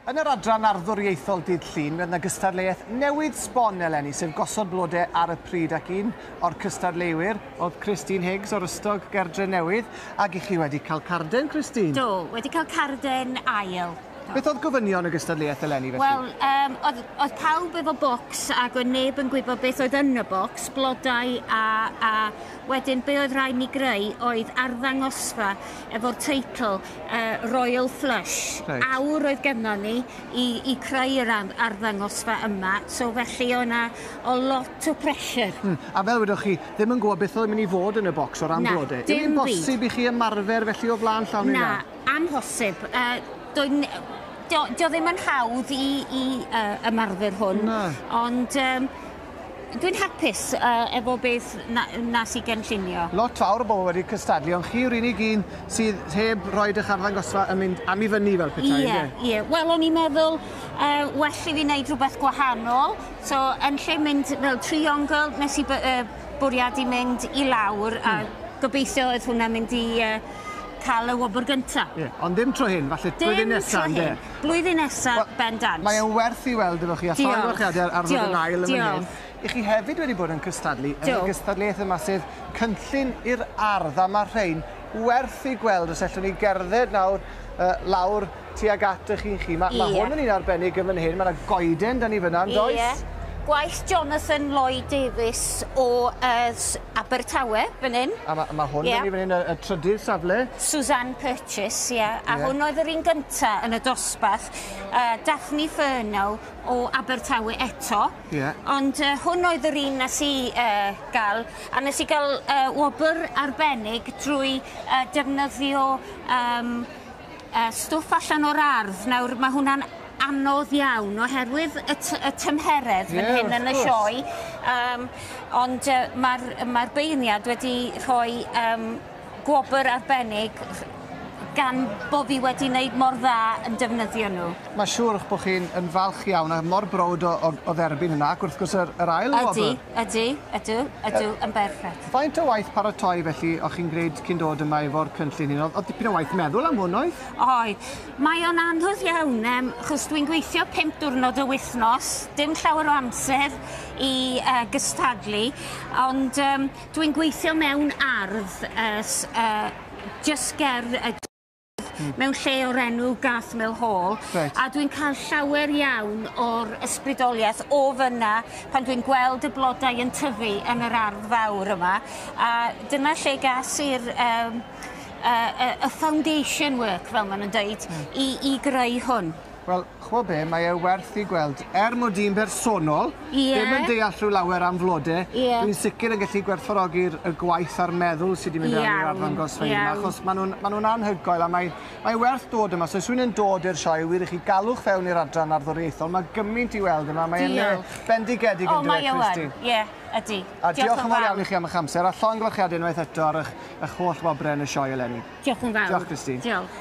Yn yr adran arddwriaethol dydd Llun, mi oedd 'na gystadleuaeth newydd sbon eleni, sef gosod blode ar y pryd, ac un o'r cystadleuwyr oedd Christine Higgs o'r Ystog ger Drenewydd, ac i chi wedi cael carden, Christine? Do, wedi cael carden ail. Beth oedd gofynion y gystadleuaeth eleni felly? Wel, oedd pawb efo bocs ac oedd neb yn gwybod beth oedd yn y bocs, blodau a wedyn be oedd rhaid ni greu oedd arddangosfa efo'r teitl Royal Flush. Reit. Awr oedd gynnon ni i creu yr arddangosfa yma, so felly oedd 'na a lot o pressure. A fel wedwch chi, ddim yn gwybod beth oedd yn mynd i fod yn y bocs o ran Na, blodau. dim Yw'n byd. bosib i chi ymarfer felly o flaen llaw neu Na, na? amhosib. Dio ddim yn hawdd i ymarfer hwn. Na. Ond dwi'n hapus efo beth nas i gynllunio. Lot fawr o bobl wedi cystadlu, ond chi yw'r unig un sydd heb roi eich arddangosfa yn mynd am i fyny fel petai, Ie, ynde? ie. Wel, o'n i'n meddwl well i fi wneud rhywbeth gwahanol. So, yn lle mynd fel triongl, nes i bwriadu mynd i lawr a gobeithio oedd hwnna'n mynd i cael y wobr gynta. Ie, ond ddim tro hyn, falle Dim blwyddyn nesa, tro ynde? hyn. Blwyddyn nesa, Wel, bendant. Mae e'n werth i weld efo chi, a Diolch. llongyfarchiadau ar fod yn Diolch, ail yn fan hyn. diolch. I chi hefyd wedi bod yn cystadlu yn y Do. gystadleuaeth yma sef cynllun i'r ardd, a mae rhain werth i gweld os allwn ni gerdded nawr lawr tuag at eich un chi. Mae hwn yn un arbennig yn fan hyn, mae yna goeden da ni fyna, yn does? Ie. Gwaith Jonathan Lloyd Davies o Abertawe, fan hyn. A ma hwn da ni fan hyn, y trydydd safle. Suzanne Purchase, ie. A Ie. hwn oedd yr un gynta yn y dosbarth. Daphne Furno o Abertawe eto. Ie. Ond hwn oedd yr un nes i gael. A nes i gael wobr arbennig drwy defnyddio stwff allan o'r ardd. Nawr, mae hwnna'n anodd iawn oherwydd y tymheredd fan Ie, hyn wrth yn y gwrs. sioe. Ond mae'r beirniad wedi rhoi gwobr arbennig gan bo fi wedi wneud mor dda yn defnyddio nhw. Mae siŵr eich bod chi'n yn falch iawn a mor browd o dderbyn hynna, ac wrth gwrs yr ail Ydy, wobr. ydy, ydw, ydw, yn berffaith. Faint o waith paratoi felly o'ch chi'n gwneud cyn dod yma efo'r cynllun hyn? Oedd dipyn o waith meddwl am hwn, oedd? Oedd. Mae o'n anodd iawn, achos dwi'n gweithio 5 diwrnod y wythnos, dim llawer o amser i gystadlu, ond dwi'n gweithio mewn ardd just ger y mewn lle o'r enw Garth Mill Hall. Reit. A dwi'n cael llawer iawn o'r ysbrydoliaeth o fyna pan dwi'n gweld y blodau yn tyfu yn yr ardd fawr yma. A dyna lle gas i'r y foundation work, fel maen nhw'n dweud, i greu hwn. Wel, chwo be, mae e werth i gweld. Er mod i'n bersonol, ddim yn deall rhyw lawer am flodau, dwi'n sicr yn gallu gwerthfawrogi'r y gwaith a'r meddwl sydd wedi mynd mewn i'r arddangosfeydd yma, achos maen nhw'n anhygoel a mae werth dod yma. So, os rhywun yn dod i'r sioe, wir i chi galwch fewn i'r adran arddwriaethol, mae gymaint i weld yma, mae'n le Diolch. bendigedig O, yn dweud, mae o yn. Christine. Ie, ydy. A diolch yn fawr iawn i chi am eich amser, a llongyfarchiadau unwaith eto ar eich holl wobrau yn y sioe eleni. Diolch yn fawr. Diolch, Christine. Diolch.